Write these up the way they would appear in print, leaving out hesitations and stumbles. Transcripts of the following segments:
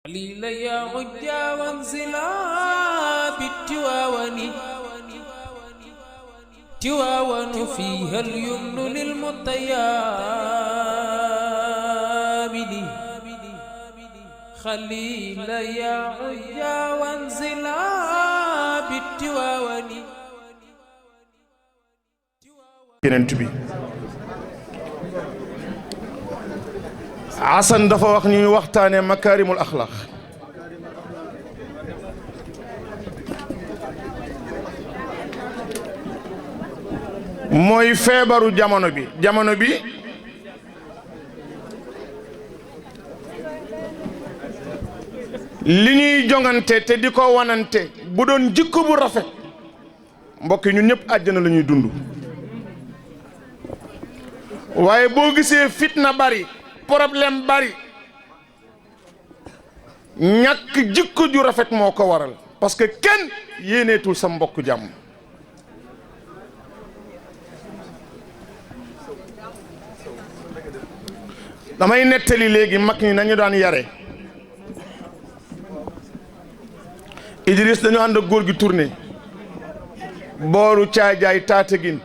قليل يا عجا وانزلا بالتواون تواون فيها اليمن للمطيابد خليل يا عجا وانزلا بالتواون Yonent bi Asan dafa wax ñuy waxtaane makaarimul axlaaq mooy feebaru jamono bi li ñuy jongante te di ko wanante bu doon jikko bu rafet mbokk yi ñun ñëpp àjjana la ñuy dund waaye boo gisee fitna bari problème bari ñàkk jikko ju rafet moo ko waral parce que kenn yéeneetul sa mbokk jàmm damay nettali léegi mag ñi nañu daan yare Idriss dañu ànd ak góor gi tourné booru caajaay Tataguine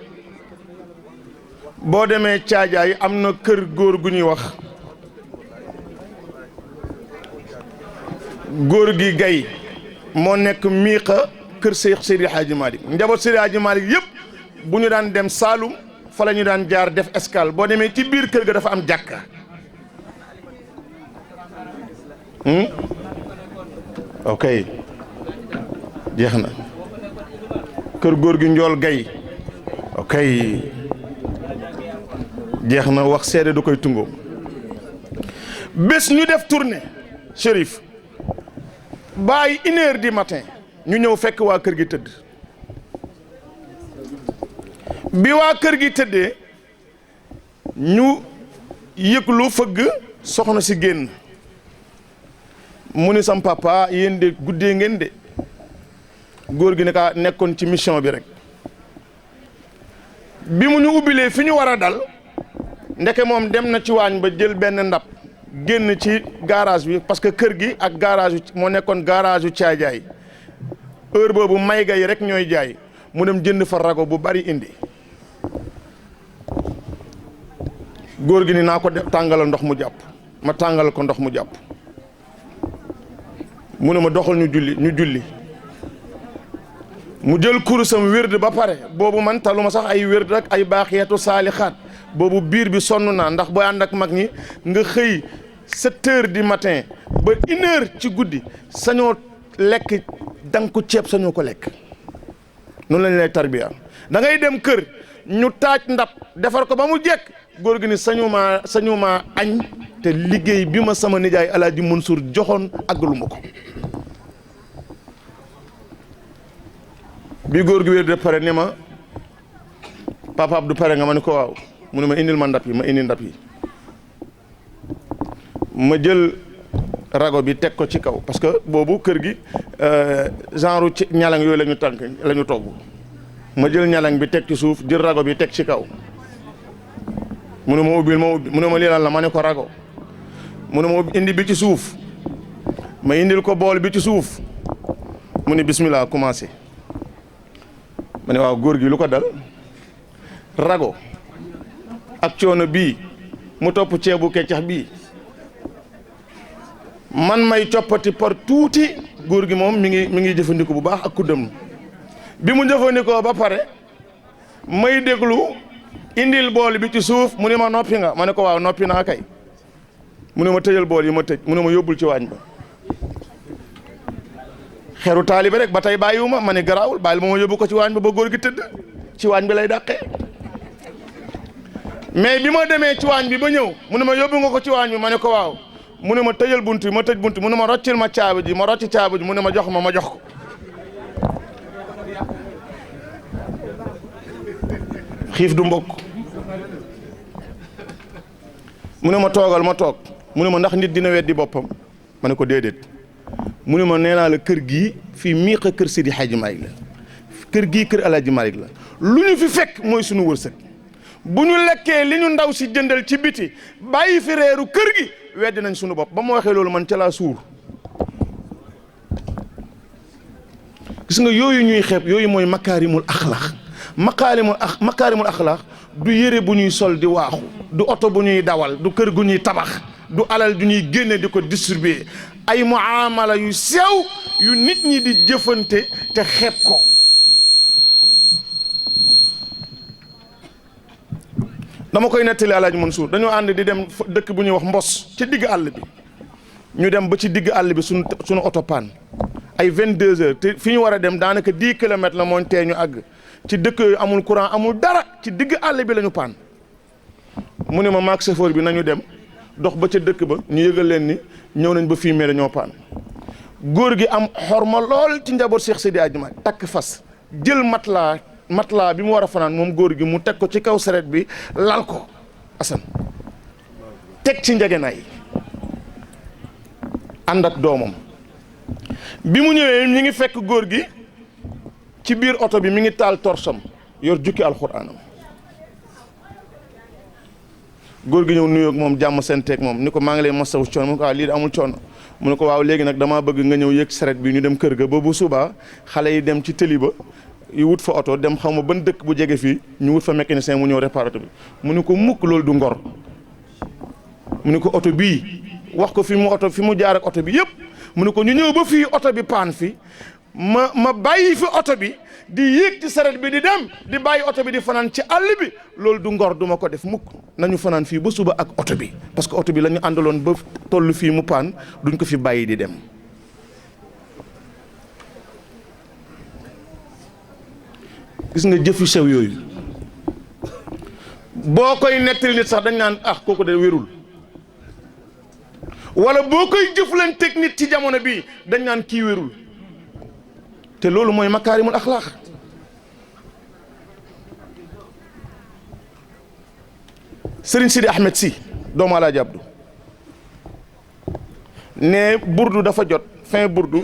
boo demee caajaay am na kër góor gu ñuy wax góor gi gay moo nekk miiqa kër Seex Seydi Hadji Malick njaboot Seydi Hadji Malick yëpp bu ñu daan dem Saalum fa la ñu daan jaar def escale boo demee ci biir kër ga dafa am jàkka ok jeex na kër góor gi njool gay ok jeex na wax seede du koy tungo bés ñu def tournée Chérif bàyyi 1h du matin ñu ñëw fekk waa kër gi tëdd bi waa kër gi tëddee ñu yëglu fëgg soxna si génn mu ni sam papa yéen de guddee ngeen de góor gi ne ka nekkoon ci mission bi rek bi mu ñu ubbilee fi ñu war a dal ndeke moom dem na ci waañ ba jël benn ndab génn ci garage bi parce que kër gi ak garage moo nekkoon garage yu caajaay heure boobu mayga yi rek ñooy jaay mu dem jënd fa rago bu bari indi góor gi ni naa ko tàngalal ndox mu jàpp ma tàngal ko ndox mu jàpp mu ne ma doxal ñu julli mu jël kurusam wérd ba pare boobu man taluma sax ay wérd ak ay baaxeetu saalixaat boobu biir bi sonn naa ndax booy ànd ak mag ñi nga xëy 7h du matin ba 1h ci guddi sañoo lekk danku ceeb sañoo ko lekk noonu lañ lay tarbiya da ngay dem kër ñu taaj ndab defar ko ba mu jekk góor gi ni sañuma añ te liggéey bi ma sama nijaay Alaaji Mansour joxoon àggaluma ko bi góor gi wér de pare ni ma papa Abdou pare nga ma ne ko waaw mu ne ma indil ma ndab yi ma indi ndab yi ma jël rago bi teg ko ci kaw parce que boobu kër gi genre ci ñalang yooyu la ñu togg ma jël ñalang bi teg ci suuf jël rago bi teg ci kaw mu ne ma ubbil mu ne ma lii lan la ma ne ko rago mu ne ma indi bi ci suuf ma indil ko bool bi ci suuf mu ne bismillah commencé ma ne waaw góor gi lu ko dal rago ak coono bii mu topp ceebu keccax bii man may coppati par tuuti góor gi moom mi ngi jëfandikoo bu baax ak kuddam bi mu jëfandikoo ba pare may déglu indil bool bi ci suuf mu ne ma noppi nga ma ne ko waaw noppi naa kay mu ne ma tëjal bool yi ma tëj mu ne ma yóbbul ci waañ ba xeru taalibe rek ba tey bàyyiwuma ma ne garaawul bàyyil ma yóbbu ko ci waañ ba góor gi tëdd ci waañ bi lay dàqee mais bi ma demee ci waañ bi ba ñëw mu ne ma yóbbu nga ko ci waañ bi ma ne ko waaw mu ne ma tëjal bunt yi ma tëj bunt mu ne ma roccil ma caabi ji ma rocci caabi ji mu ne ma jox ma jox ko xiif du mbokk mu ne ma toogal ma toog mu ne ma ndax nit dina weddi boppam ma ne ko déedéet mu ne ma nee naa la kër gii fii miiqa kër Seydi Hadji Malick la kër gii kër Alaaji Malick la lu ñu fi fekk mooy sunu wërsëg bu ñu lekkee li ñu ndaw si jëndal ci biti bàyyi fi reeru kër gi weddi nañ sunu bopp ba mu waxee loolu man ca laa suur gis nga yooyu ñuy xeeb yooyu mooy makaarimul axlaax. makaarimul axlaax du yére bu ñuy sol di waaxu, du oto bu ñuy dawal, du kër gu ñuy tabax, du alal du ñuy génne di ko distribuer, ay muamala yu sew yu nit ñi di jëfante te xeeb ko. dama koy nettali Alaaji Mansour dañoo ànd di dem dëkk bu ñuy wax Mbos ci digg àll bi, ñu dem ba ci digg àll bi suñu oto paan ay 22 heures te fi ñu war a dem daanaka 10 kilomètres la mooñ tee ñu àgg ci dëkk yooyu amul courant amul dara ci digg àll bi la ñu paan. mu ne ma maag chauffeur bi nañu dem dox ba ca dëkk ba ñu yëgal leen ni ñëw nañ ba fii mais dañoo paan. góor gi am xorma lool ci njaboot Cheikh Seydi Hadji Malick takk fas jël matelas bi mu war a fanaan moom góor gi mu teg ko ci kaw saret bi lal ko Assane teg ci njegenaay ànd ak doomam. bi mu ñëwee ñi ngi fekk góor gi ci biir oto bi mi ngi taal torsam yor jukki alxuraanam. góor gi ñëw nuyoo ak moom jàmm seen teeg moom ni ko maa ngi lay masawu coono mu ne ko waaw lii amul coono mu ne ko waaw léegi nag damaa bëgg nga ñëw yëg saret bi ñu dem kër ga ba bu subaa xale yi dem ci tëli ba yu wut fa oto dem xaw ma ban dëkk bu jege fii ñu wut fa mécanicien mu ñëw réparé oto bi. mu ne ko mukk loolu du ngor mu ne ko oto bii wax ko fi mu jaar ak oto bi yëpp. mu ne ko ñu ñëw ba fii oto bi paan fi ma bàyyi fi oto bi di yéeg ci saret bi di dem di bàyyi oto bi di fanaan ci àll bi loolu du ngor duma ko def mukk nañu fanaan fii ba suba ak oto bi parce que oto bi la ñu àndaloon ba toll fii mu paan duñ ko fi bàyyi di dem. gis nga jëf yu sew yooyu boo koy nettali nit sax dañ naan ah kooku de wérul. wala boo koy jëflanteeg nit ci jamono bii dañ naan kii wérul te loolu mooy makaarimul axlaax. Serigne Sidi Ahmed Sy doomu Alaaji Abdou ne burdu dafa jot fin burdu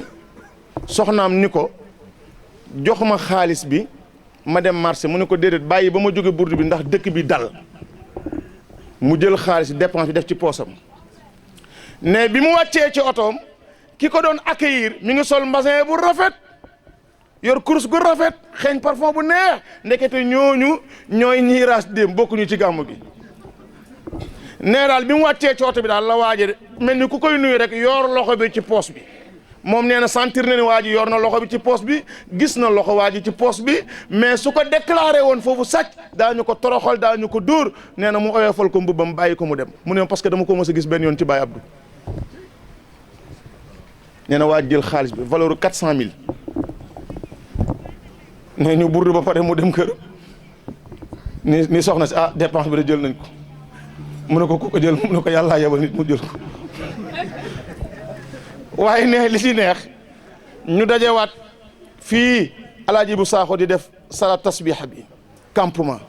soxnaam ni ko jox ma xaalis bi ma dem marché mu ne ko déedéet bàyyi ba ma jóge burdu bi ndax dëkk bi dal mu jël xaalis dépense bi def ci poosam. ne bi mu wàccee ci otoom ki ko doon accueillir mi ngi sol mbasin bu rafet yor course gu rafet xeeñ parfum bu neex ndekete ñooñu ñooy ñiy raas déem bokkuñu ci gàmmu gi. nee daal bi mu wàccee ci oto bi daal la waaje mel ni ku koy nuyu rek yor loxo bi ci poos bi moom nee na sentir na ni waa ji yor na loxo bi ci poos bi gis na loxo waa ji ci poos bi mais su ko déclaré woon foofu sàcc daañu ko toroxal daañu ko dóor nee na mu oyofal ko mbubbam bàyyi ko mu dem mu ne parce que dama ko mës a gis benn yoon ci Baye Abdou. nee na waa jël xaalis bi valeur 400 000 nee ñu burdu ba pare mu dem kër ni soxna si ah dépense bi de jël nañ ko mu ne ko ku ko jël mu ne ko yàllaa yebal nit mu jël ko waaye ne li ci neex ñu dajewaat fii Alaaji bu Saaxo di def sala tasbiha bi campement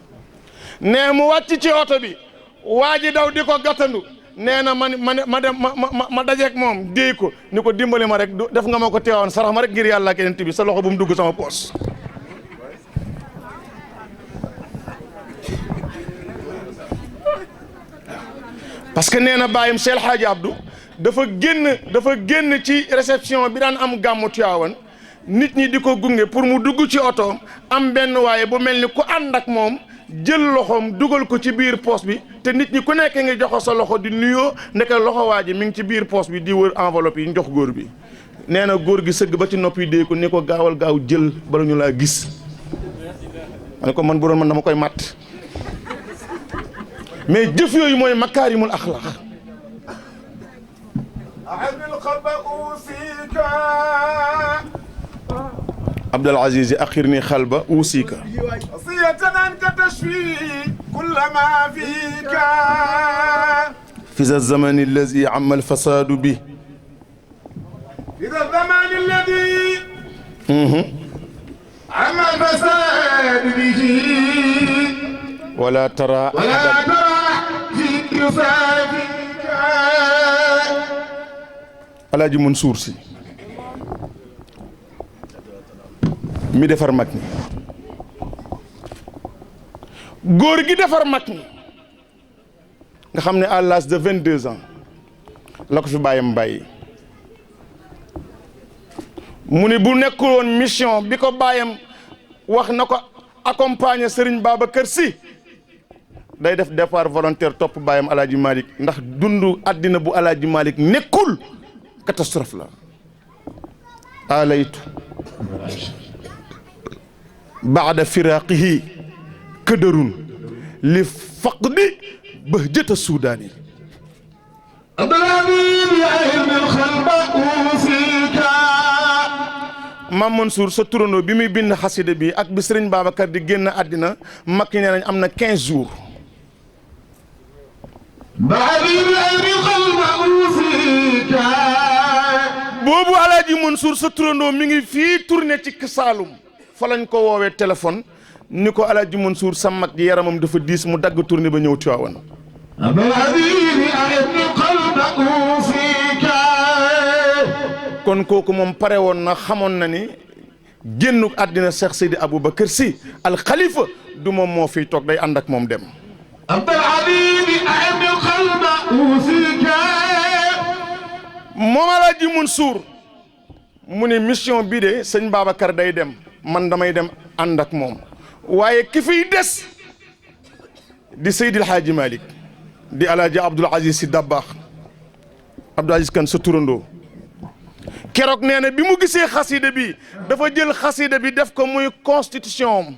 nee mu wàcc ci oto bi waa ji daw di ko gàttandu nee na ma dajeek moom déy ko ni ko dimbali ma rek def nga ma ko teewoon sarax ma rek ngir yàlla keneen bi sa loxo bu mu dugg sama poos. parce que nee na bàyyim Cheikh Hadji Abdou dafa génn ci réception bi daan am gàmmu Tiwaawan nit ñi di ko gunge pour mu dugg ci otoom am benn waaye bu mel ni ku ànd ak moom jël loxoom dugal ko ci biir poos bi te nit ñi ku nekk ngi jox sa loxo di nuyoo ndeke loxo waa ji mi ngi ci biir poos bi di wër enveloppe yi jox góor bi. nee na góor gi sëgg ba ci noppi dee ko ni ko gaawal gaaw jël bala ñu laa gis ma ne ko man bu doon man dama koy matt mais jëf yooyu mooy makaarimul axlaax. Abdul Aziz axirni xalba uusika fi zaman allazi amma alfasadu bi في الزمان الذي عم الفساد به ولا ترى في يصافيك Alaaji Mansour Sy mi defar mag ñi góor gi defar mag ñi nga xam ne à l'âge de 22 ans la ko fi bàyyam bàyyi mu ni bu nekkul woon mission bi ko baayam wax na ko accompagner Serigne Babacar Sy day def départ volontaire topp baayam Alaaji Malick ndax dundu àddina bu Alaaji Malick nekkul catastrophe la alaytu baada firaqihi këdërun li faqdi bahjata suudaani Maam Mansour sa turandoo bi muy bind xasida bi ak bi Sëriñ Babacar di génn àddina mag ñi nee nañ am na 15 jours boobu Alaaji Mansour sa turandoo mi ngi fii tourné ci Saalum fa lañ ko woowee téléphone ni ko Alaaji Mansour sa mag ji yaramam dafa diis mu dagg tourné ba ñëw Tiwaawan kon kooku moom pare woon na xamoon na ni génnu àddina Cheikh Seydi Aboubacar Sy al Khalifa du moom moo fiy toog day ànd ak moom dem moom Alaaji Mansour mu ne mission bii de sëñ Babacar day dem man damay dem ànd ak moom waaye ki fiy des di Seydi El Hadji Malick di Alaaji Abdoul Aziz Sy Dabakh Abdoul Aziz Kan sa turandoo keroog nee na bi mu gisee xasida bi dafa jël xasida bi def ko muy constitution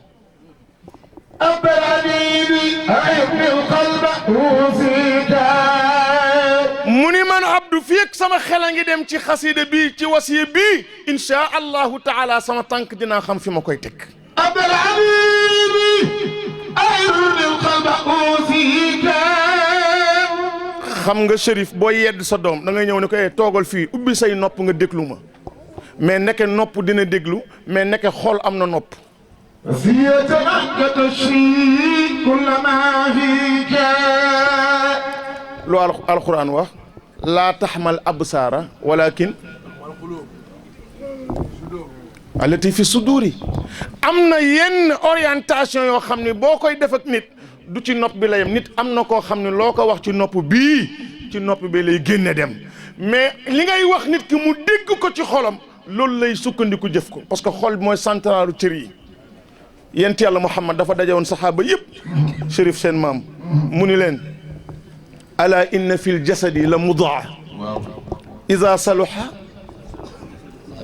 mu ni man Abdou fii ak sama xel a ngi dem ci xasida bi ci wasiya bi insha allahu taala sama tànk dinaa xam fi ma koy teg xam nga Chérif boo yedd sa doom da ngay ñëw ne ko toogal fii ubbi say nopp nga déglu ma mais nekke nopp dina déglu mais nekke xol am na nopp lu alquran wax laa taxmal absaara walakin allati fi suduri am na yenn orientation yoo xam ne boo koy def ak nit du ci nopp bi la yem nit am na koo xam ne loo ko wax ci nopp bii ci nopp bi lay génne dem mais li ngay wax nit ki mu dégg ko ci xolam loolu lay sukkandiku jëf ko parce que xol mooy centralu cër yi yent yàlla Muhammad dafa daje woon saxaaba yëpp Chérif seen maam mu ni leen ala inna fil jasadi la mudaa iza saluha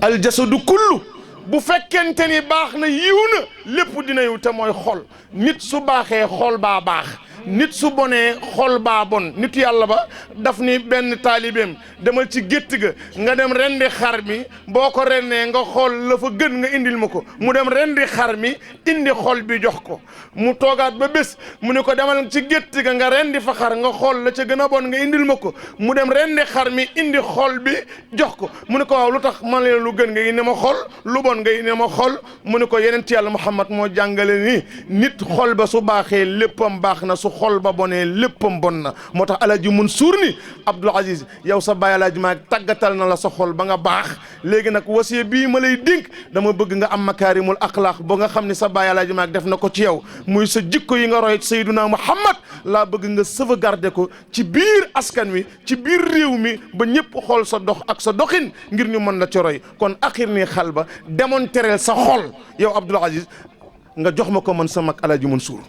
al jasadu kullu bu fekkente ni baax na yiw na lépp dina yiw te mooy xol nit su baaxee xol baa baax nit su bonee xol baa bon nit yàlla ba daf ni benn taalibeem demal ci gétt ga nga dem rendi xar mi boo ko rendee nga xool la fa gën nga indil ma ko mu dem rendi xar mi indi xol bi jox ko mu toogaat ba bés mu ne ko demal ci gétt ga nga rendi fa xar nga xool la ca gën a bon nga indil ma ko mu dem rendi xar mi indi xol bi jox ko mu ne ko waaw lu tax man leen lu gën nga indi ma xol lu bon nga indi ma xol mu ne ko yeneen yàlla Muhammad moo jàngale ni nit xol ba su baaxee léppam baax na su xol ba bonee léppam bon na moo tax Alaaji Mansour ni Abdoul Aziz yow sa baay Alaaji Maalik tàggatal na la sa xol ba nga baax léegi nag wasiya bii ma lay dénk dama bëgg nga am makaarimul axlaaq ba nga xam ne sa baay Alaaji Maalik def na ko ci yow muy sa jikko yi nga roy Seyduna Muhammad laa bëgg nga sauvegarder ko ci biir askan wi ci biir réew mi ba ñëpp xool sa dox ak sa doxin ngir ñu mën la ci roy kon axir nii xal ba démontrer sa xol yow Abdoul Aziz nga jox ma ko man sa mag Alaaji Mansour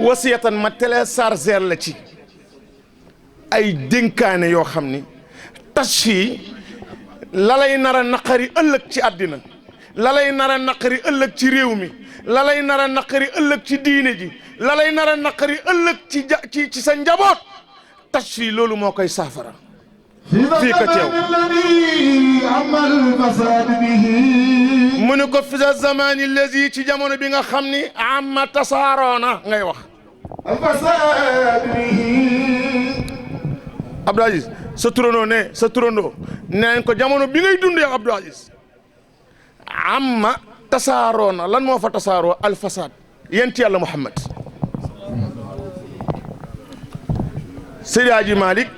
wasiyatan ma télécharger la ci ay dénkaane yoo xam ni tas fii la lay nar a naqari ëllëg ci àddina la lay nar a naqari ëllëg ci réew mi la lay nar a naqari ëllëg ci diine ji la lay nar a naqari ëllëg ci sa njaboot tas fii loolu moo koy saafara fii ka teew mu ne ko fi sa zamani lazi ci jamono bi nga xam ni amma tasaaroona ngay wax Abdou Aziz sa turandoo neen ko jamono bi ngay dund yow Abdou Aziz amma tasaaroona lan moo fa tasaaroo alfasad yent yàlla Muhammad Seydi Hadji Malick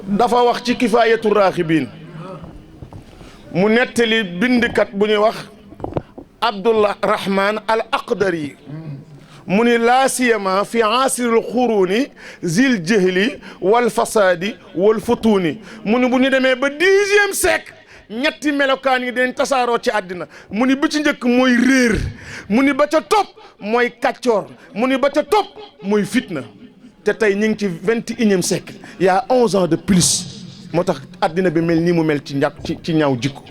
dafa wax ci kifaayatu raaxibiin mu nettali bindkat bu ñuy wax Abdullah Rahman al Aqdari mu ni laa siyama fi asiril xuruuni zil jahli wal fasaadi wal futuuni mu ni bu ñu demee ba 10e siècle ñetti melokaan yi dañ tasaaroo ci àddina mu ni ba ci njëkk mooy réer mu ni ba ca topp mooy kàccoor mu ni ba ca topp mooy fitna te tey ñu ngi ci 21e siècle il y a 11 ans de plus moo tax àddina bi mel nii mu mel ci ci ñaaw jikko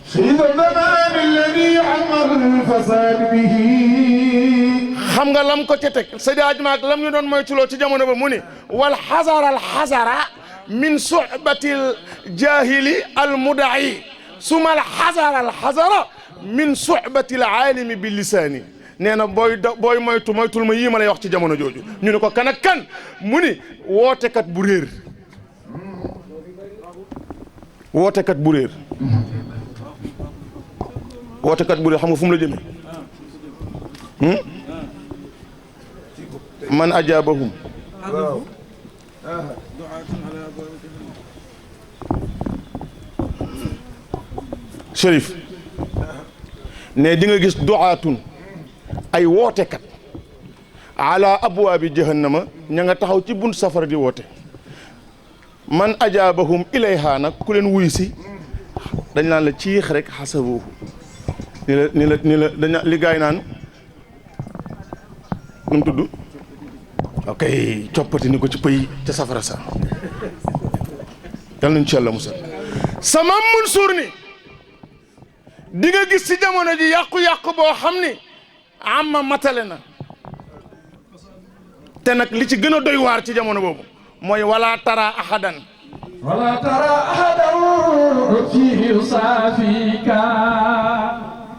xam nga lam ko ca teg Seydi Hadji Malick lam ñu doon moytuloo ci jamono ba mu ni wal xasara min suhbatil jahili al muda'i suma al xasara min suhbatil alimi bi lisaani nee na booy moytul ma yii ma lay wax ci jamono jooju ñu ne ko kan ak kan mu ni wootekat bu réer wootekat bu réer xam nga fu mu la jëmee man ajaabahum Chérif ne di nga gis du'aatun ay wootekat ala abwaabi jahannama ña nga taxaw ci bunt safara di woote man ajaabahum ilayha nag ku leen wuy si dañ naan la ciix rek xasabuhu ni la dañ li gaay naan nu mu tudd ok coppati ni ko ci pëy ca safara sa yal nañ ci Yàlla musal sama Mansuur ni di nga gis ci jamono ji yàqu-yàqu boo xam ni amma matale na te nag li ci gën a doy waar ci jamono boobu mooy wala tara ahadan fihi saafika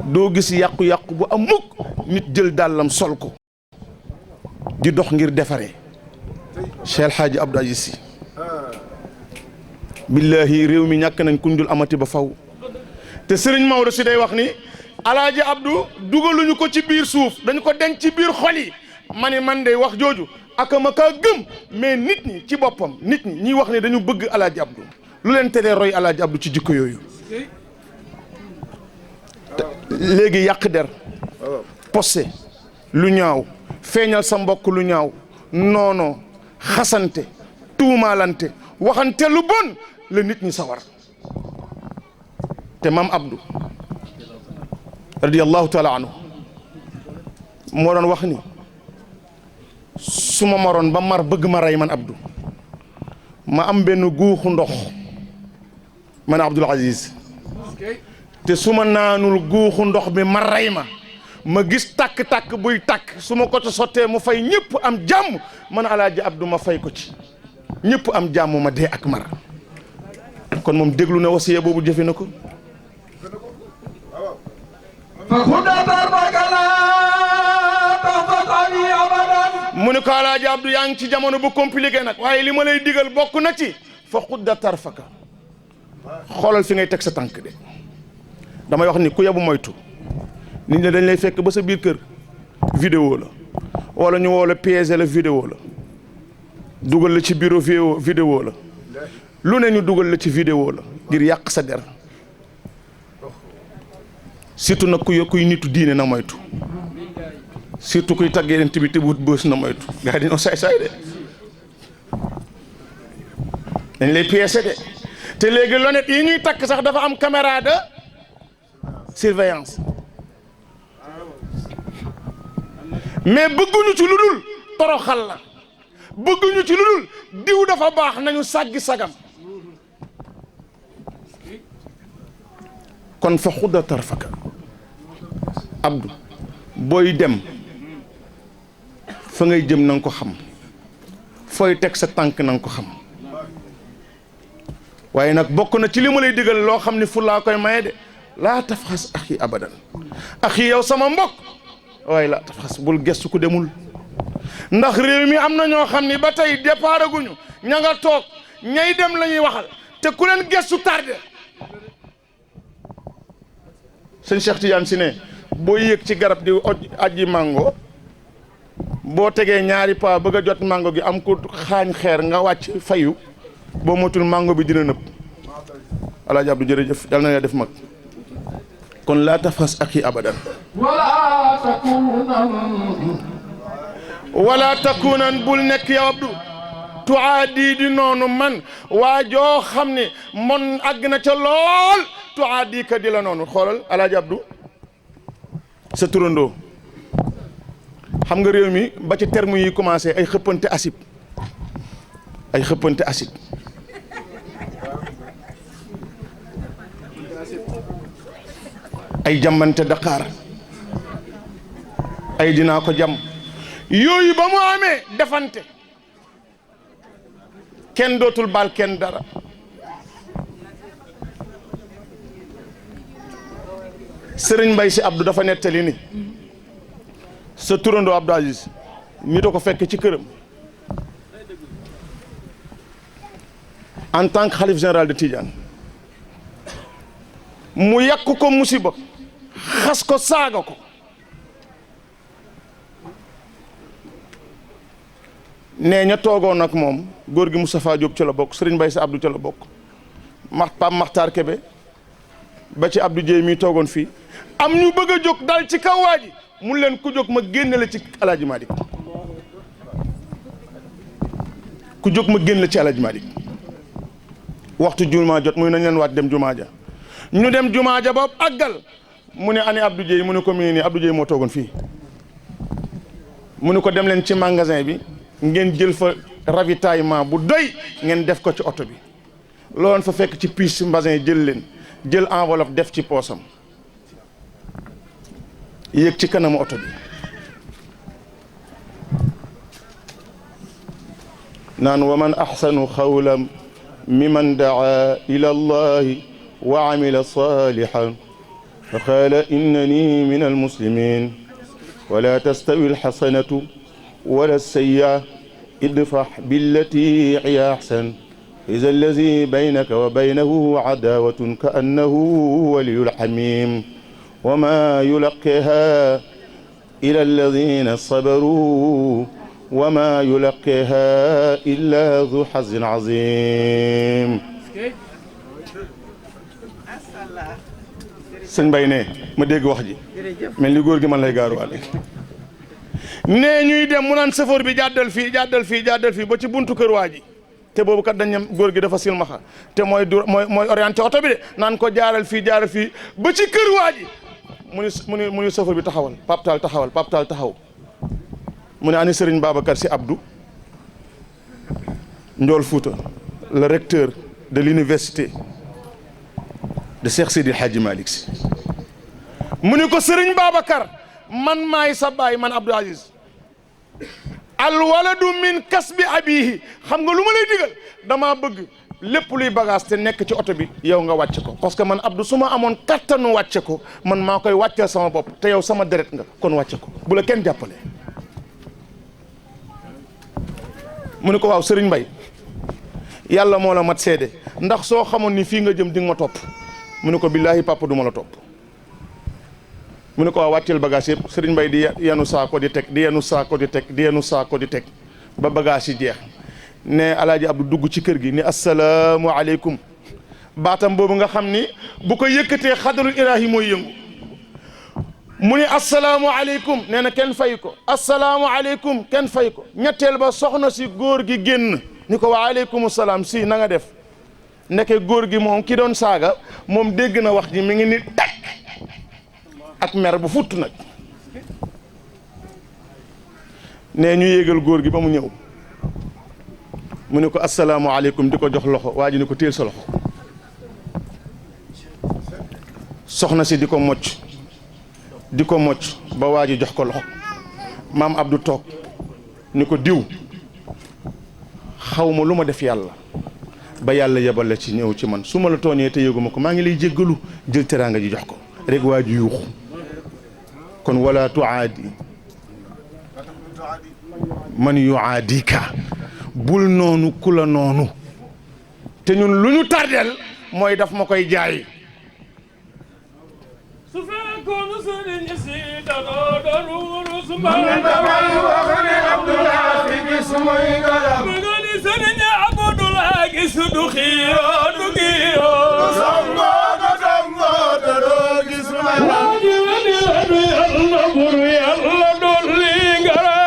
doo gis yàqu-yàqu bu am mukk nit jël dàllam sol ko di dox ngir defare Cheikh El Hadji Abdou Aziz Sy billahi réew mi ñàkk nañ kuñ dul amati ba faw te Serigne Maodo Sy day wax ni Alaaji Abdou dugaluñu ko ci biir suuf dañu ko denc ci biir xol yi ma ni man de wax jooju ak ma kaa gëm mais nit ñi ci boppam nit ñi ñiy wax ne dañu bëgg Alaaji Abdou lu leen teree roy Alaaji Abdou ci jikko yooyu léegi yàq der poste lu ñaaw feeñal sa mbokk lu ñaaw noono xasante tuumaalante waxante lu bon la nit ñi sawar te maam Abdou radiyallahu taala anhu moo doon wax ni su ma maroon ba mar bëgg ma rey man Abdou ma am benn guuxu ndox man Abdoul Aziz te su ma naanul guuxu ndox bi ma rey ma gis tàkk-tàkk buy tàkk su ma ko ci sottee mu fay ñëpp am jàmm man Alaaji Abdou ma fay ko ci ñëpp am jàmm ma dee ak mar kon moom déglu na wasiya boobu jëfe na ko mu ne ko Alaaji Abdou yaa ngi ci jamono bu compliqué nag waaye li ma lay digal bokk na ci fa xudda tarfaka xoolal fi ngay teg sa tànk de damay wax ni ku yabu moytu nit ñi dañ lay fekk ba sa biir kër vidéo la wala ñu woo la piégé la vidéo la dugal la ci bureau vidéo la lu ne ñu dugal la ci vidéo la ngir yàq sa der surtout nag kuy nitu diine na moytu surtout kuy tagg yeneen bi te wut bës na moytu gars yi dañoo saay-saay de dañ lay piégé de te léegi lonet yi ñuy takk sax dafa am caméra de surveillance mais bëgguñu ci lu dul toroxal la bëgguñu ci lu dul diw dafa baax nañu sàggi sagam kon fa xudda tarfaka Abdou booy dem fa ngay jëm na nga ko xam fooy teg sa tànk na nga ko xam waaye nag bokk na ci li ma lay digal loo xam ni fu laa koy maye de laa tafxas axi abadan axi yow sama mbokk waaye laa tafxas bul gestu ku demul ndax réew mi am na ñoo xam ni ba tey départ aguñu ña nga toog ñay dem la ñuy waxal te ku leen gestu tardé sëñ Cheikh Tidiane si ne boo yéeg ci garab di aji mango boo tegee ñaari pas bëgg a jot mango gi am ko xaañ xeer nga wàcc fayu boo motul mango bi dina nëb Alaaji Abdou jërëjëf yàlla na nga def mag kon laa tafas axi abadan wala takunan bul nekk yow Abdou tuaadi di noonu man waa joo xam ne mon àgg na ca lool tuaadi ka di la noonu xoolal alaaji Abdou sa turandoo xam nga réew mi ba ci terme yi commencé ay xëppante acide ay jàmmante Dakar ay dinaa ko jàmm yooyu ba mu amee defante kenn dootul baal kenn dara Sëriñ Mbay Si Abdou dafa nettali ni sa turandoo Abdou Aziz mi da ko fekk ci këram en tant que xalif général de Tidiane mu yàq ko musiba xas ko saaga ko nee ña toogoon ak moom góor gi Moustapha Diop ci la bokk Sëriñ Mbay Si Abdou ci la bokk Pam Maxtaar Kebe ba ci Abdou Dieye mi toogoon fii am ñu bëgg a jóg dal ci kaw waa ji mun leen ku jóg ma génne la ci Alaaji Malick ku jóg ma génne la ci Alaaji Malick waxtu jumaa jot muy nañ leen waat dem jumaa ja ñu dem jumaa ja ba àggal mu ne ani Abdou Dieye mu ne ko mii nii Abdou Dieye moo toogoon fii mu ne ko dem leen ci magasin bi ngeen jël fa ravitaillement bu doy ngeen def ko ci oto bi looloon fa fekk ci piis mbasin jël leen jël enveloppe def ci poosam yéeg ci kanamu oto bi naan wa man axsanu xawlan mimman daa ila allahi wa amila salihan fa qaala innani min almuslimin wala tastawi alxasanatu wala alsayyi'a idfax billati hiya axsan iza allazi baynaka wa baynahu adaawatun ka annahu waliyyun xamiim wa maa yulaqqiihaa illa allazina sabaruu wa maa yulaqqiihaa illa zu xazzin aziim. sëñ Bay ne ma dégg wax ji mel ni góor gi man lay gaaruwaale nee ñuy dem mu naan safoor bi jàddal fii ba ci buntu kër waa ji te boobu kat dañ ñam góor gi dafa silmaxa te mooy orienté oto bi de naan ko jaaral fii ba ci kër waa ji mu ni safoor bi taxawal paptaal taxaw mu ne ani Serigne Babacar Sy Abdou Ndiol Fouta le recteur de l'université de Cheikh Seydi Hadji Malick Sy mu ni ko Serigne Babacar man maay sa baay man Abdou Aziz al waladu min kasbi abihi xam nga lu ma lay digal dama bëgg lépp luy bagage te nekk ci oto bi yow nga wàcce ko parce que man Abdou su ma amoon kattanu wàcce ko man maa koy wàcceel sama bopp te yow sama deret nga kon wàcce ko bu la kenn jàppale. mu ne ko waaw Serigne Mbaye yàlla moo la mat seede ndax soo xamoon ni fii nga jëm di nga ma topp mu ne ko billaahi papa du ma la topp. mu ne ko waa wàcceel bagage yëpp Serigne Mbaye di yanu saako di teg ba bagage yi jeex ne Alaaji Abdou dugg ci kër gi ni assalaamu aleykum baatam boobu nga xam ni bu ko yëkkatee xadarul ilaahi mooy yëngu mu ni assalaamu aleykum nee na kenn fay ko assalaamu aleykum kenn fay ko ñetteel ba soxna si góor gi génn ni ko wa aleykum salaam si na nga def ndeke góor gi moom ki doon saaga moom dégg na wax ji mi ngi ni teg ak mer bu futt nag ne ñu yéegal góor gi ba mu ñëw mu ne ko assalaamu aleykum di ko jox loxo waa ji ni ko téel sa loxo soxna si di ko mocc ba waa ji jox ko loxo maam Abdou toog ni ko diw xaw ma lu ma def yàlla ba yàlla yebal la ci ñëw ci man su ma la tooñee te yëguma ko maa ngi lay jéggalu jël teraanga ji jox ko rek waa ji yuuxu kon wala tuaadi man yuaadika bul noonu ku la noonu te ñun lu ñu tardel mooy daf ma koy jaay su fekkoon sëriñ si danoo doon su ma damay wax ne Abdoulaye fi gis muy galam nga ni sëriñ Abdoulaye gis du xiiroo du giiroo songo te doo gis waaji wadi yàlla bur yàlla dolli ngara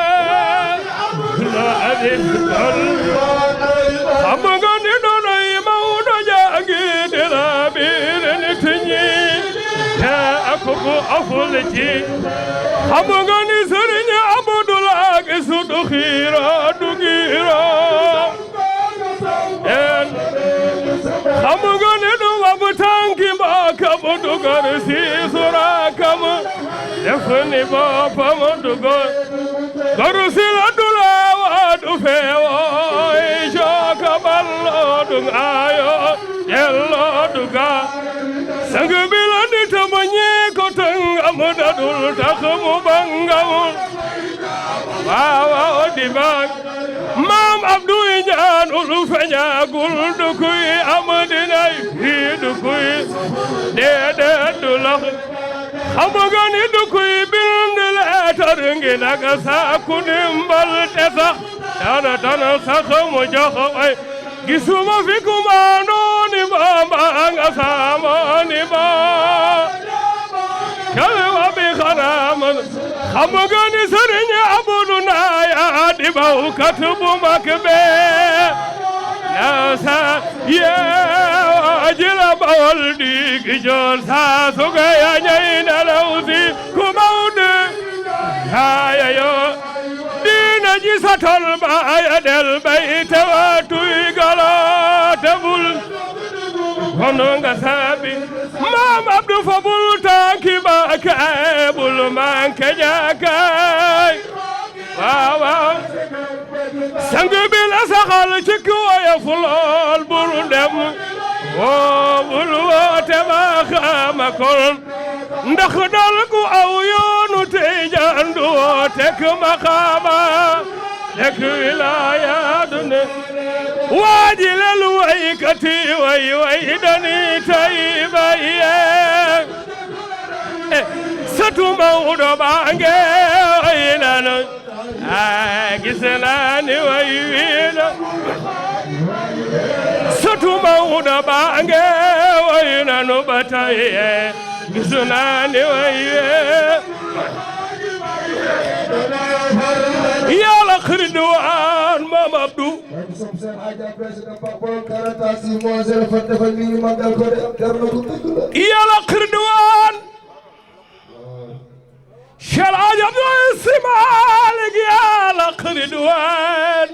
afulci xam nga ni sëriñ Abdul Aziz du xiiro du giiro xam nga ni du wab tànki mbaakam du gar si surakam def ni boppam du gar si la du laawa du feewooy jooka ballo du ngaayo jello du ga sang bi la di tama ñee ko tëngam dadul tax mu bangam waaw di bang maam Abdou ñaanul feñagul du kuy am dinay fii du kuy déedéet du lax xam nga ni du kuy bind leetar ngi nag saaku ndimbal te sax dana sax mu jox ay gisuma fi kumaanooni ba mbaa nga saamooni ba kalwa bi xaraaman xam nga ni sëriñ Abdu Naaya di bawkat bu mag bee naasa yeewa jila bawal di gi joon saa suga ya ñay nelaw si ku mawde haaya yo diina ji satal baaya del bay tewa tuy gala tebul kono nga saabi maam Abdu fa bul tànki baakaay bul manke jaakaay waaw sang bi la saxal ci kuwaya fulool bul dem woo bul woote baaxaama kon ndax dal ku aw yoonu Tijaan du wootek maqaama tek wilaaya dune waaji lel waykati way dani tay baye satu Mawdo baange way nanu gis naa ni way wiina satu Mawdo baange way nanu ba tay gis naa ni way yàlla xiridwaan maam Abdou yàlla xiridwaan Cheikh Hadji Abdou Si Malick yàlla xiridwaan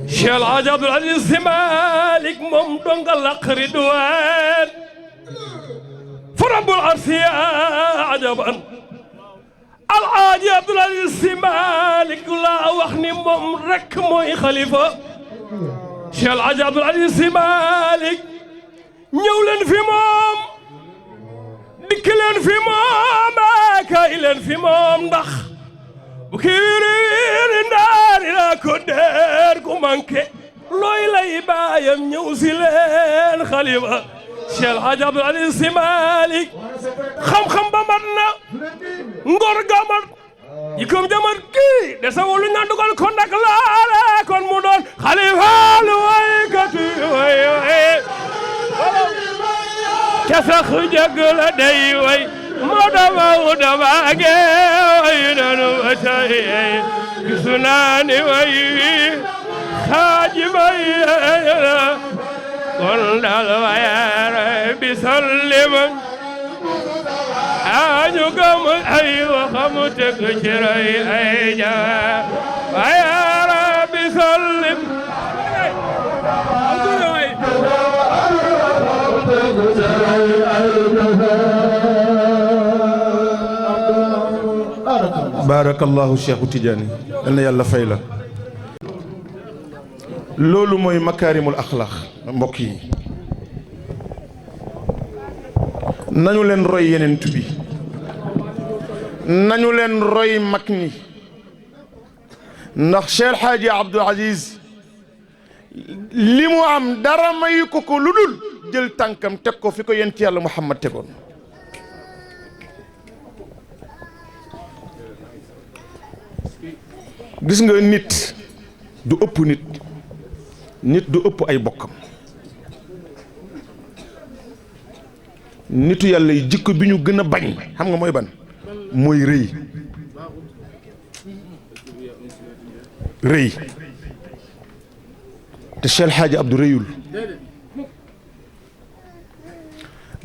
Cheikh Hadji Abdou Aziz Si Malick moom donga la xiridwaan fa rabbul arsi ajaban Alaaji Abdul Aziz Si Malick laa wax ni moom rek mooy xalifa Cheikh Alaaji Abdul Aziz Si Malick ñëw leen fi moom dikk leen fi moom kay leen fi moom ndax bu ki wiri ndaari la ko deer ku manqué looy lay baayam ñëw si leen xalifa Cheikh Alaaji Abdul Aziz Si Malick xam-xam ba mat na ngor ga mat yikom jamat kii de sa wolu ñaan dugal kon nak laale kon mu doon xalifa lu waykati way ca sax jëgg la day way moo dama baage way nanu watay gisu naa ni way wi xaaji may kon dal wayar bi sallima añu gam ay waxam teg ci roy ay jawa wayar bi sallim barakallahu Cheikhu Tidiane yal na yàlla fay la loolu mooy makaarimul axlaax mbokk yi nañu leen roy yeneen bi nañu leen roy mag ñi ndax Cheikh El Hadji Abdou Aziz li mu am dara mayu ko ko lu dul jël tànkam teg ko fi ko yent yàlla Muhammad tegoon gis nga nit du ëpp nit du ëpp ay bokkam nitu yàlla yi jikko bi ñu gën a bañ xam nga mooy ban mooy rëy te Cheikh El Hadji Abdou rëyul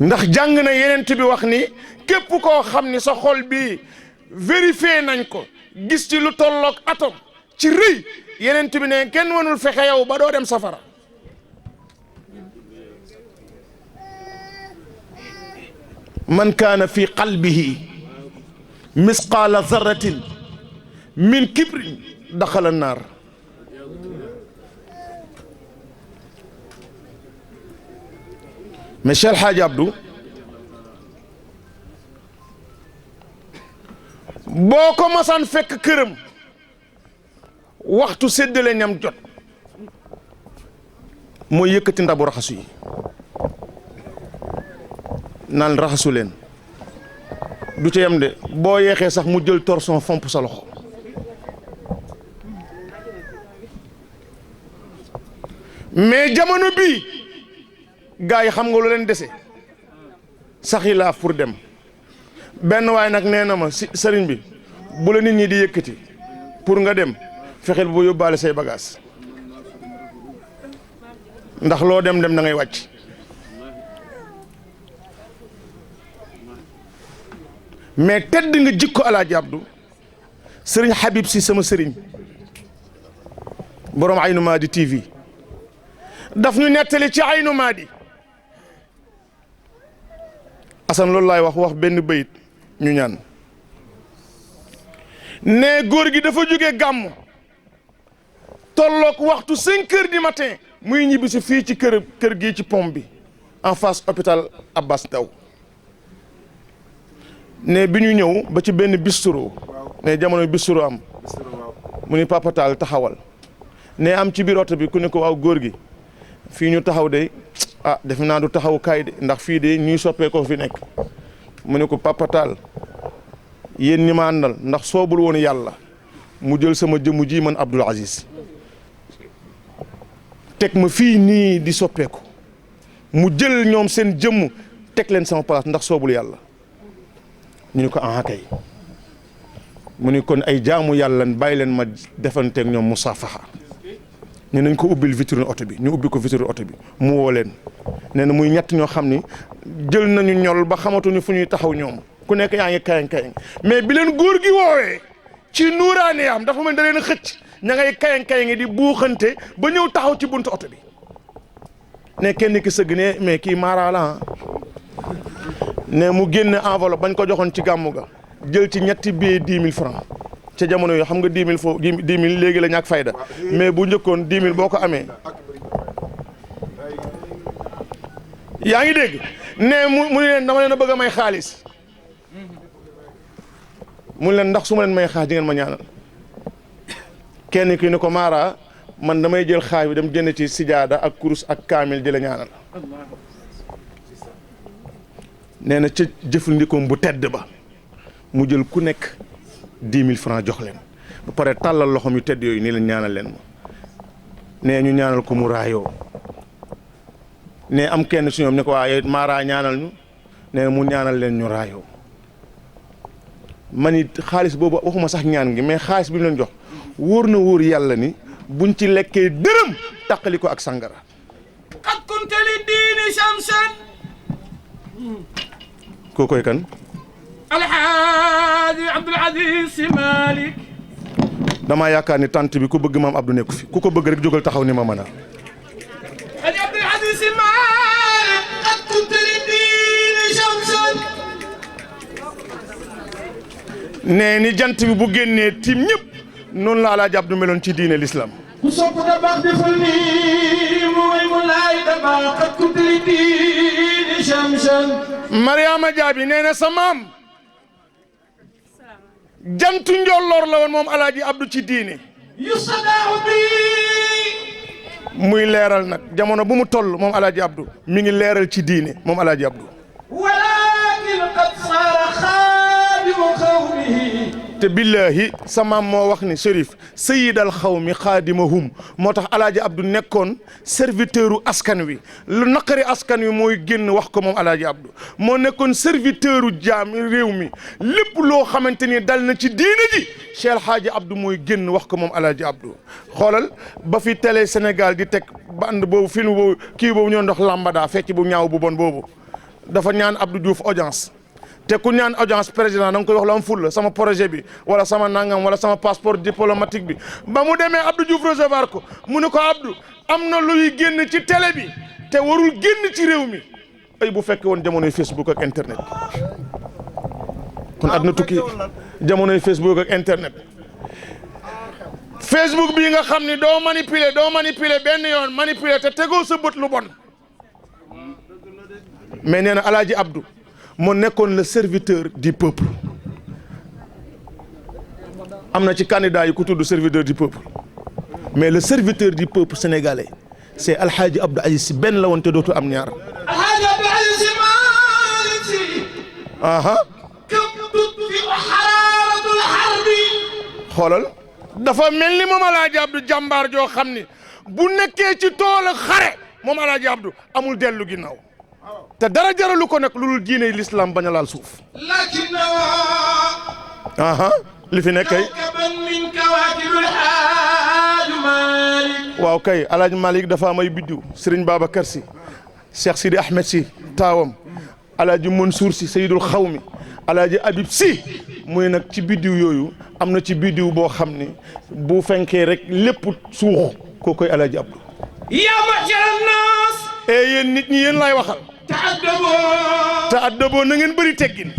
ndax jàng na yenent bi wax ni képp koo xam ni sa xol bi vérifié nañ ko gis ci lu tolloog atom ci rëy yenent bi ne kenn mënul fexe yow ba doo dem safara man kaana fi qalbihi misqaala zarratin min kibrin daxala naar mais Cheikh El Hadj Abdou boo ko masaan fekk këram waxtu séddale ñam jot mooy yëkkati ndabu raxasu yi naan raxasu leen du ca yem de boo yeexee sax mu jël torson fomp sa loxo mais jamono bii gars yi xam nga lu leen dese saxi laaf pour dem benn waay nag nee na ma si sëriñ bi bu la nit ñi di yëkkati pour nga dem fexeel bu yóbbaale say bagages ndax loo dem da ngay wàcc mais tedd nga jikko Alaaji Abdou sëriñ Habib si sama sëriñ borom Aynu Maadi TV daf ñu nettali ci Aynu Maadi Assane loolu laay wax benn bayit ñu ñaan ne góor gi dafa jóge gàmm tolloog waxtu 5 heures du matin muy ñibbi si fii ci kër gii ci pont bi en face hôpital Abbas Ndao ne bi ñu ñëw ba ci benn bistro ne jamono bistro am mu ni Papa Tall taxawal ne am ci biir oto bi ku ne ko waaw góor gi fii ñu taxaw de ah defe naa du taxaw kaay de ndax fii de ñuy soppee ko fi nekk mu ne ko Papa Tall yéen ñi ma àndal ndax soobul woon yàlla mu jël sama jëmu ji man Abdoul Aziz teg ma fii nii di soppeeku mu jël ñoom seen jëmm teg leen sama place ndax soobul yàlla ñu ne ko ah kay mu ni kon ay jaamu yàlla bàyyi leen ma defanteeg ñoom musaafaha ñu nañ ko ubbil vitrine oto bi ñu ubbi ko vitrine oto bi mu woo leen nee na muy ñett ñoo xam ni jël nañu ñol ba xamatuñu fu ñuy taxaw ñoom ku nekk yaa ngi kayang mais bi leen góor gi woowee ci nuuraane am dafa mel da leen xëcc ña ngay kayang di buuxante ba ñëw taxaw ci buntu oto bi ne kenn ki sëgg ne mais kii maaraa la ne mu génne enveloppe bañ ko joxoon ci gàmmu ga jël ci ñetti billet 10 000 francs ca jamono yoo xam nga 10 000 foofu 10 000 léegi la ñàkk fayda mais bu njëkkoon 10 000 boo ko amee yaa ngi dégg ne mu ne leen dama leen a bëgg a may xaalis mu leen ndax su ma leen may xaalis di ngeen ma ñaanal kenn ki ne ko Mara man damay jël xaalis bi dem jënd ci sijaada ak kurus ak kaamil di la ñaanal nee na ca jëfandikoom bu tedd ba mu jël ku nekk 10 000 francs jox leen ba pare tàllal loxoom yu tedd yooyu nii leen ñaanal leen ma nee ñu ñaanal ko mu raayoo ne am kenn si ñoom ne ko waaye Mara ñaanal ñu nee mu ñaanal leen ñu raayoo man it xaalis boobu waxuma sax ñaan gi mais xaalis bi ñu leen jox wóor na wóor yàlla ni buñ ci lekkee dërëm taqali ko ak sangara. qad kunta li diini shamsan. kookoy kan. Alhaaji Abdoul Aziz Sy Malick. damaa yaakaar ni tant bi ku bëgg maam Abdou nekku fi ku ko bëgg rek jógal taxaw ni ma mën a. Alhaaji Abdoul Aziz Sy Malick. qad kunta li diini shamsan. nee ni jant bi bu génnee tiim ñëpp noonu la Alaaji Abdou meloon ci diine l'islam. ku sopp da baax defal nii mooy mu laay da baax qad kunta li diini shamsan. Mariama Jaabi nee na sa maam jantu njolloor la woon moom Alaaji Abdou ci diine. yusadaahu bi. muy leeral nag jamono bu mu toll moom Alaaji Abdou mi ngi leeral ci diine moom Alaaji Abdou. walaakin qad saara xaadimu xawmihi. te billahi sa maam moo wax ni Chérif sayidal xawmi xaadimahum moo tax Alaaji Abdou nekkoon serviteur u askan wi lu naqari askan wi mooy génn wax ko moom Alaaji Abdou moo nekkoon serviteur u jaam réew mi lépp loo xamante ni dal na ci diine ji Cheikh El Hadji Abdou mooy génn wax ko moom Alaaji Abdou xoolal ba fi télé Sénégal di teg bande boobu film boobu kii boobu ñoo ndox lambada fecc bu ñaaw bu bon boobu dafa ñaan Abdou Diouf audience te ku ñaan audience président da nga koy wax lu am ful la sama projet bi wala sama nangam wala sama passeport diplomatique bi ba mu demee Abdou Diouf recevoir ko mu ne ko Abdou am na luy génn ci télé bi te warul génn ci réew mi ay bu fekkee woon jamonoy Facebook ak internet kon àdduna tukki jamonoy Facebook ak internet Facebook bii nga xam ni doo manipuler benn yoon manipuler te tegoo sa bët lu bon mais nee na Alaaji Abdou moo nekkoon le serviteur du peuple am na ci candidat yi ku tudd serviteur du peuple mais le serviteur du peuple sénégalais c'est Alhaji Abdou Aziz Sy benn la woon te dootu am ñaar. Alhaji Abdou Aziz Sy Malick Sy. aha xoolal dafa mel ni moom Alaaji Abdou jàmbaar joo xam ni bu nekkee ci tool xare moom Alaaji Abdou amul dellu ginnaaw te dara jaralu ko nag lu dul diine l'islam bañ a laal suuf. aha li fi nekk kay. waaw kay Alaaji Malick dafa am ay biddiw Serigne Babacar Sy Cheikh Sidi Ahmed Sy taawam Alaaji Mansour Sy Seydul Xawmi Alaaji Habib Sy muy nag ci biddiw yooyu am na ci biddiw boo xam ni bu fenkee rek lépp suux koo koy Alaaji Abdou. yaa ma'sharan naas. yéen nit ñi yéen laay waxal. ta'addaboo na ngeen bëri teggin.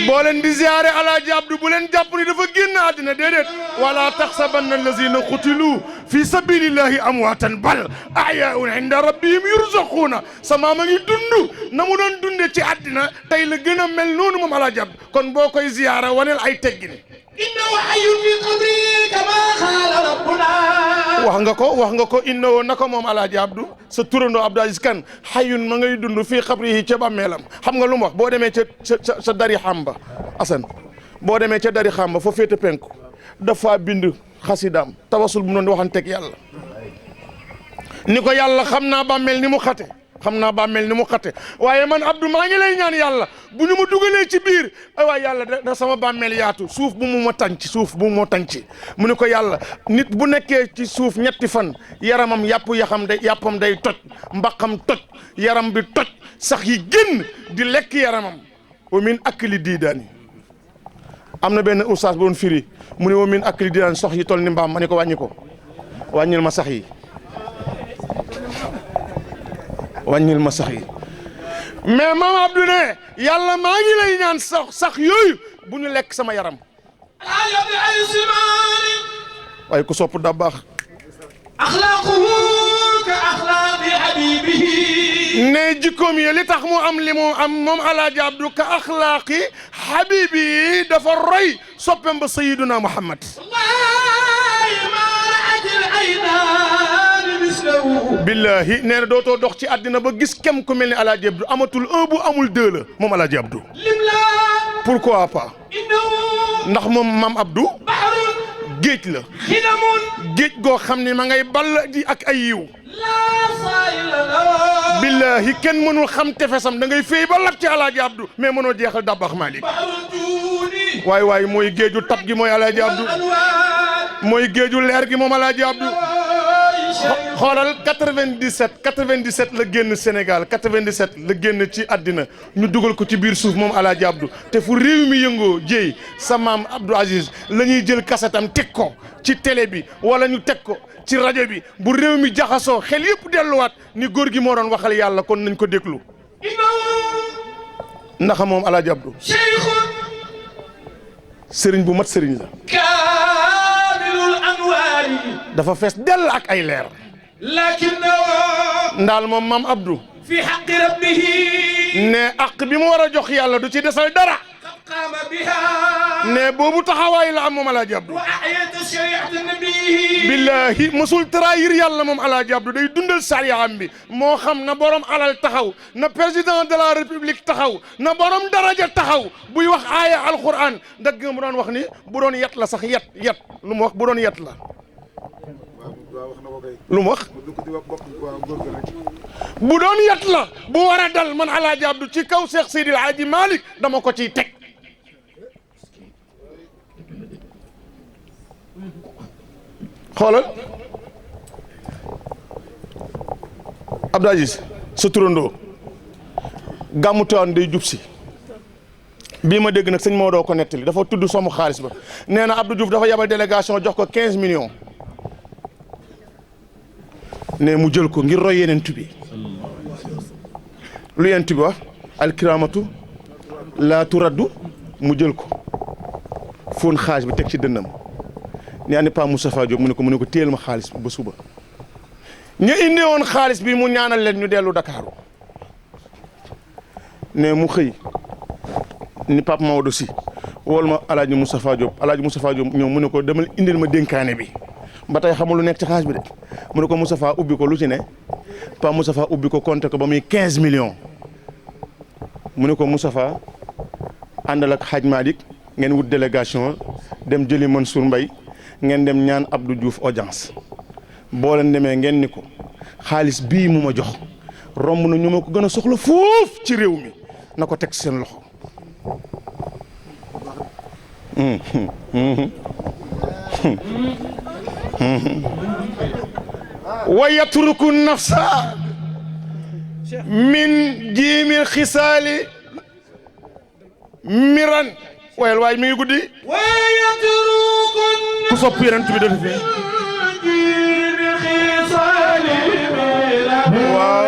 boo leen di ziyaare Alaaji Abdou bu leen jàpp ni dafa génn àddina déedéet. wala taxsabanna allazina qutilu fi sabilillahi amwaatan bal ahyaa'un inda rabbihim yurzaquuna sama ma ngi dund na mu doon dunde ci àddina tey la gën a mel noonu moom Alaaji Abdou kon boo koy ziyaara waneel ay teggin. innahu hayyun fi qabri kama qaala rabbuna. wax nga ko innahu naka moom Alaaji Abdou sa turandoo Abdou Aziz Kane hayyun ma ngay dund fii qabrihi ca bàmmeelam xam nga lu mu wax boo demee ca dari xamba Assane boo demee ca dari xamba foo féete penku dafa bind xasidaam tawasul bu noonu waxanteeg yàlla ni ko yàlla xam naa bàmmeel ni mu xate waaye man Abdou maa ngi lay ñaan yàlla bu ñu ma dugalee ci biir ay waay yàlla da sama bàmmeel yaatu suuf bu mu ma tànc mu ne ko yàlla nit bu nekkee ci suuf ñetti fan yaramam yàppam day toj mbaqam toj yaram bi toj sax yi génn di lekk yaramam wa min akli diidaani am na benn oustaz bu doon firi mu ne wa min akli diidaani sox yi tol ni mbaam ma ne ko wàññil ma sax yi mais maam Abdou ne yàlla maa ngi lay ñaan sax yooyu bu ñu lekk sama yaram. waaye ku sopp da baax. axlaaquhu ka axlaaqi habibihi. ne jikkoom yi li tax mu am li mu am moom Alaaji Abdou ka axlaaqi habibihi dafa roy soppem ba Sayyiduna Muhammad. billahi nee na dootoo dox ci àddina ba gis kem ku mel ni Alaaji Abdou amatul un bu amul deux la moom Alaaji Abdou. pourquoi pas. ndax moom maam Abdou. géej la. géej goo xam ne ma ngay ball di ak ay yiw. billahi kenn mënul xam tefesam da ngay féey ba lab ci Alaaji Abdou mais mënoo jeexal Dabakh Malick. waay mooy géeju tab gi mooy Alaaji Abdou. mooy géeju leer gi moom Alaaji Abdou. xoolal 97 la génn Sénégal 97 la génn ci àddina ñu dugal ko ci biir suuf moom Alaaji Abdou te fu réew mi yëngoo jéey sa maam Abdou Aziz la ñuy jël kasetam teg ko ci télé bi wala ñu teg ko ci rajo bi bu réew mi jaxasoo xel yëpp delluwaat ni góor gi moo doon waxal yàlla kon nañ ko déglu ndax moom Alaaji Abdou sëriñ bu mat sëriñ la dafa fees dell ak ay leer ndaal moom maam Abdou fi haqqi rabbihi ne àq bi mu war a jox yàlla du ci desal dara ne boobu taxawaay la am moom Alaaji Abdou billahi mosul trahir yàlla moom Alaaji Abdou day dundal sariyaam bi moo xam na borom alal taxaw na président de la république taxaw na borom daraja taxaw buy wax aaya alquran dëgg mu doon wax ni bu doon yet la sax yet lu mu wax bu doon yet la lu mu wax bu doon yet la bu war a dal man Alaaji Abdou ci kaw Cheikh Seydil Hadji Malick dama ko ciy teg xoolal Abdou Aziz sa turandoo gàmmu Tiwaawan day jub si bii ma dégg nag sëñ Maodo ko nettali dafa tudd somu xaalis ba nee na Abdou Diouf dafa yabal délégation jox ko 15 millions ne mu jël ko ngir roy yenent bi lu yenent bi wax alkiramatu laa turaddu mu jël ko fóon xaalis bi teg ci dënnam ne ani Pa Moustapha Diop mu ne ko téel ma xaalis bi ba suba ñu indi woon xaalis bi mu ñaanal leen ñu dellu Dakaaru ne mu xëy ni Pape Maodo si wool ma Alaaji Moustapha Diop ñëw mu ne ko demal indil ma dénkaane bi ba tey xamul lu nekk ci xaalis bi de mu ne ko Moustapha ubbi ko lu ci ne Pape Moustapha ubbi ko compté ko ba muy 15 millions mu ne ko Moustapha àndal ak Hadj Malick ngeen wut délégation dem jëli Mansour Mbaye ngeen dem ñaan Abdou Diouf audience boo leen demee ngeen ni ko xaalis bii mu ma jox romb na ñu ma ko gën a soxla foofu ci réew mi na ko teg seen loxo wa yatruku nafsa min jiimil xisaali miran wayal waay mi ngi guddi wa yatruku ku sopp Yonent bi def fi jiimil xisaali miran waaw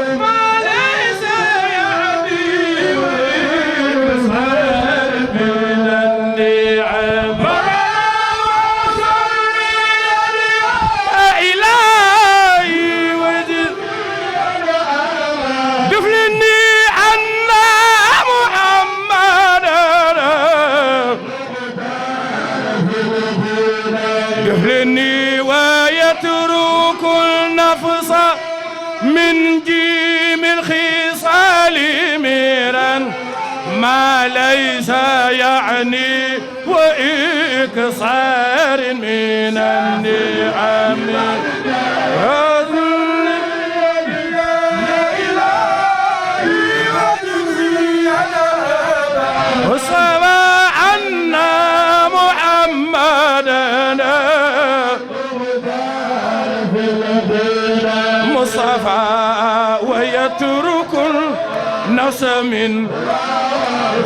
من جيم الخصال ميرا ما ليس يعني وإكسار من النعم وصلى عنا محمدنا مصطفى ويترك النفس من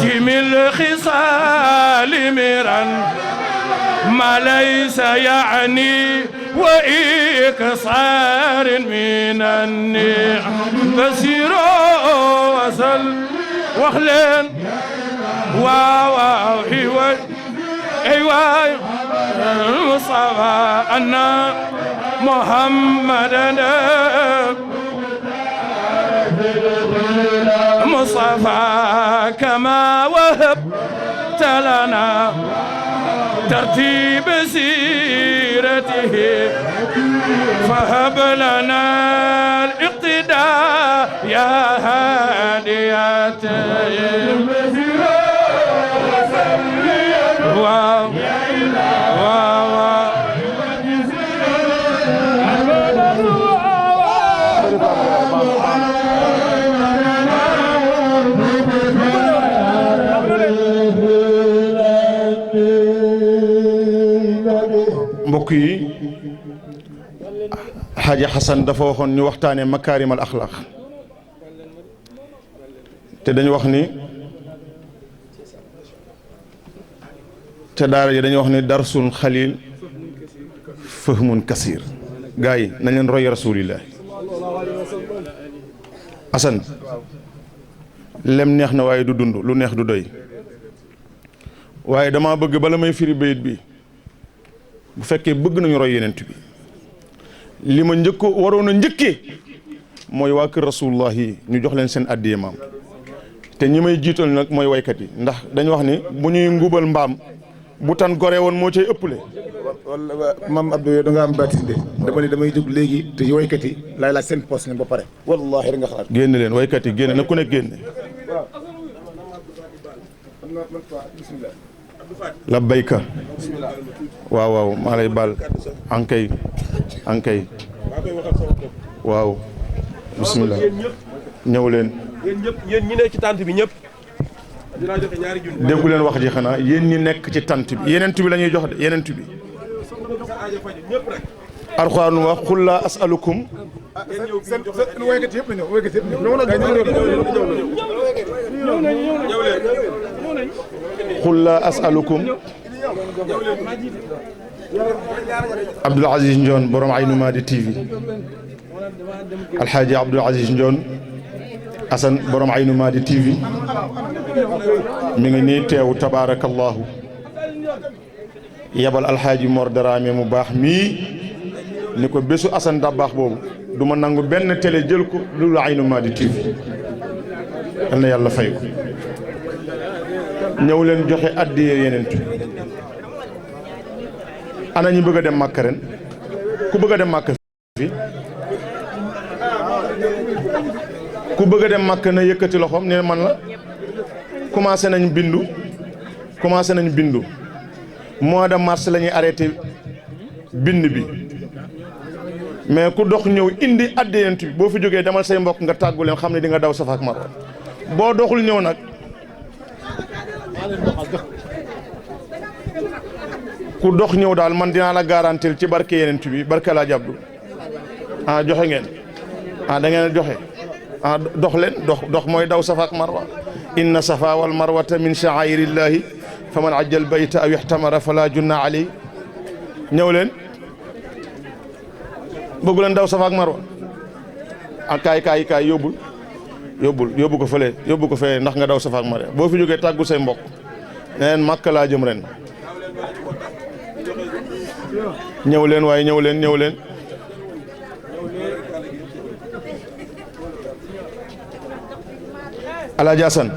جم الخصال مرا ما ليس يعني وإكسار من النعم بصيروا وصل وخلين واو حيوي ايوه مصطفى أن محمدنا مصطفى كما وهبت لنا ترتيب سيرته فهب لنا الاقتداء يا هاديات واو mbokk yi Hadji Hassan dafa waxoon ñu waxtaanee makaarimal axlaaq te dañu wax ni te daara yi dañu wax ni darsul xalil fahmun kasir gaa yi nañ leen roy rasulillah Hassan lem neex na waaye du dund lu neex du doy waaye dama bëgg bala may firi bayit bi bu fekkee bëgg nañu roy yenent bi li ma njëkko waroon a njëkkee mooy waa kër rasulullah yi ñu jox leen seen addiye maam te ñi may jiital nag mooy waykat yi ndax dañu wax ni bu ñuy ngubal mbaam bu tan gore woon moo cay ëpple wala maam Abdou yow da nga am baatin de dama ne damay jóg léegi te waykat yi laay laaj seen poste ne ba pare wallahi da nga xalaat génn leen waykat yi génn na ku nekk génne labbayka waaw waaw maa lay baal ankay waaw bismillah ñëw leen yéen ñi nekk ci tànt bi ñëpp dinaa joxe ñaari junni déggu leen wax ji xanaa yéen ñi nekk ci tant bi yenent bi la ñuy jox de yenent bi alxuraan wax qul laa as'alukum seen woykat yëpp na ñëw woykat yëpp qul laa as'alukum Abdoul Aziz Ndione borom Aynou Mady TV alxaaji Abdoul Aziz Ndione Assane borom Aynou Mady TV mi ngi nii teew tabaarakallahu yebal alxaaji Mor Daraame mu baax mii ni ko bésu Assane Dabakh boobu du ma nangu benn télé jël ko loolu Aynou Mady TV yal na yàlla fay ko ñëw leen joxe addiya yeneen ana ñu bëgg a dem Màkka ren ku bëgg a dem Màkka fi ku bëgg a dem Màkka na yëkkati loxoom ne man la commencé nañ bindu mois de mars la ñuy arrêté bind bi mais ku dox ñëw indi addiyant bi boo fi jógee demal say mbokk nga tàggu leen xam ne di nga daw Safa ak Marwa boo doxul ñëw nag ku dox ñëw daal man dinaa la garantil ci barke yenent bi barke laa jabdu joxe ngeen da ngeen joxe dox leen dox mooy daw Safa ak Marwa inna safa wal marwata min sha'airillahi faman ajjal bayta aw ihtamara fala junna alay ñëw leen bëggu leen daw Safa ak Marwa kaay yóbbu ko fële ndax nga daw Safa ak Marwa boo fi jógee tàggu say mbokk neen Makka laa jëm ren ñëw leen waaye ñëw leen Alaaji Asan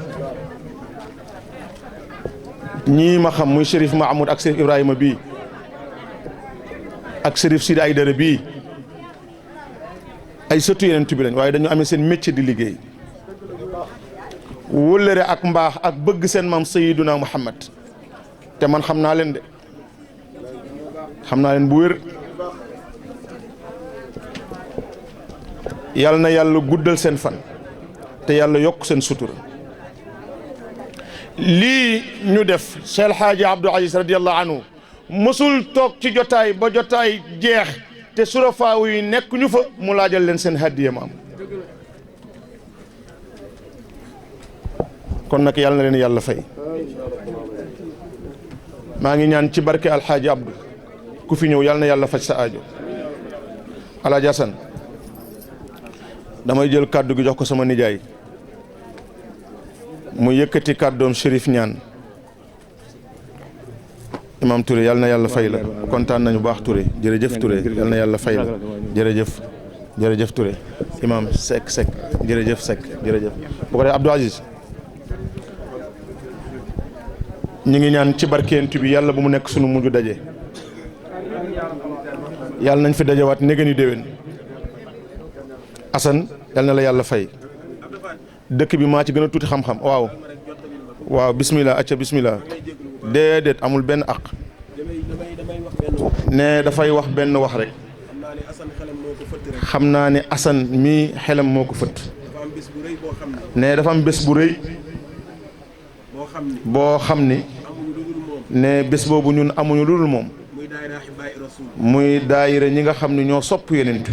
ñii ma xam muy Chérif Mahmoud ak Chérif Ibrahima bii ak Chérif Sidi Aydara bii ay sëtu yeneen bi lañ waaye dañu amee seen métier di liggéey wóllëre ak mbaax ak bëgg seen maam Sayyiduna Muhammad te man xam naa leen bu wér yàlla na yàlla guddal seen fan te yàlla yokk seen sutura lii ñu def Cheikh Hadji Abdou Aziz radiyallahu anhu mësul toog ci jotaay ba jotaay jeex te surafaaw yi nekk ñu fa mu laajal leen seen hadiya maam kon nag yàlla na leen yàlla fay maa ngi ñaan ci barke alxaaji Abdou ku fi ñëw yàlla na yàlla faj sa aajo Alaaji Asan damay jël kàddu gi jox ko sama nijaay mu yëkkati kàddoom Chérif Ñaan Imam Touré yàlla na yàlla fay la kontaan nañu baax Touré jërëjëf Touré yàlla na yàlla fay la jërëjëf Touré Imam Seck jërëjëf bu ko dee Abdou Aziz ñu ngi ñaan ci barkeentu bi yàlla bu mu nekk sunu mujj daje yàlla nañ fi dajewaat négéni déwén Assane yàlla na la yàlla fay dëkk bi maa ci gën a tuuti xam-xam waaw bismillah acca bismillah déedéet amul benn àq ne dafay wax benn wax rek xam naa ne Assane mii xelam moo ko fëtt ne dafa am bés bu rëy boo xam ni ne bés boobu ñun amuñu lu dul moom muy daayira ñi nga xam ne ñoo sopp yenent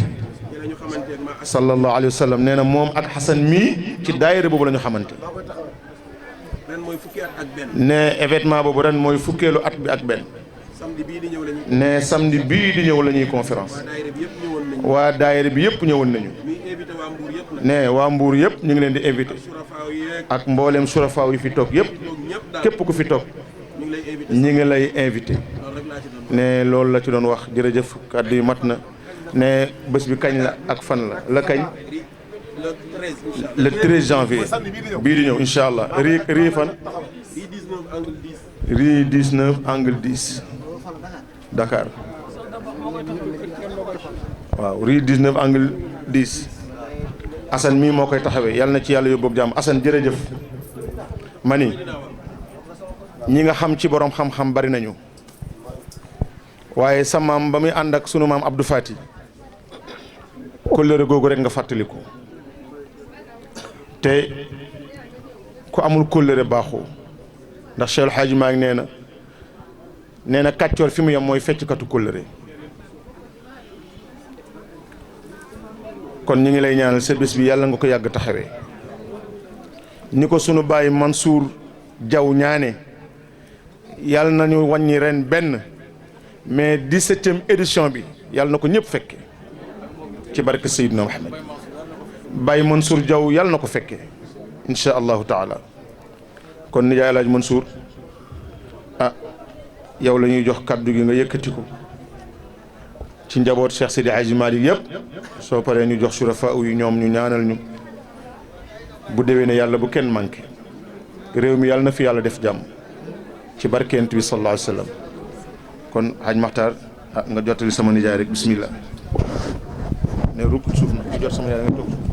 sallallahu alayhi wa sallam nee na moom ak Xasan mii ci daayira boobu la ñu xamante ne événement boobu ren mooy fukkeelu at bi ak benn ne samedi bii di ñëw la ñuy conférence waa daayira bi yëpp ñëwoon nañu ne waa Mbuur yëpp ñu ngi leen di invité ak mboolem surafaaw yi fi toog yëpp képp ku fi toog ñi ngi lay invité ne loolu la ci doon wax jërëjëf kàddu yi mat na ne bés bi kañ la ak fan la kañ le 13 janvier bii di ñëw incha allah rii fan rii 19 angle 10 Dakar waaw rii 19 angle 10 Assane mii moo koy taxawee yàlla na ci yàlla yóbbu ak jàmm Assane jërëjëf mani ñi nga xam ci borom xam-xam bari nañu waaye sa maam ba muy ànd ak sunu maam Abdou Fati kóllëre googu rek nga fàttaliku te ku amul kóllëre baaxoo ndax Cheikh El Hadji maa ngi nee na kàccoor fi mu yem mooy fecckatu kóllëre kon ñu ngi lay ñaanal sa bés bi yàlla nga ko yàgg taxawee ni ko sunu baay Mansour Diaw ñaane yàlla nañu wàññi ren benn mais 17e édition bi yàlla na ko ñëpp fekke ci barke Seydina Muhammad Baye Mansour Diaw yàlla na ko fekke insha allahu taala kon nijaay Alaaji Mansour yow la ñuy jox kaddu gi nga yëkkati ko ci njaboot Cheikh Seydi Hadji Malick yëpp soo paree ñu jox surafa yi ñoom ñu ñaanal ñu bu déwee ne yàlla bu kenn manqué réew mi yàlla na fi yàlla def jàmm ci barkeent bi sallallahu alayhi wa sallam kon Hadj Makhtar nga jottali sama nijaay rek bismillah ne rukk suuf na jot sama nijaay nga toog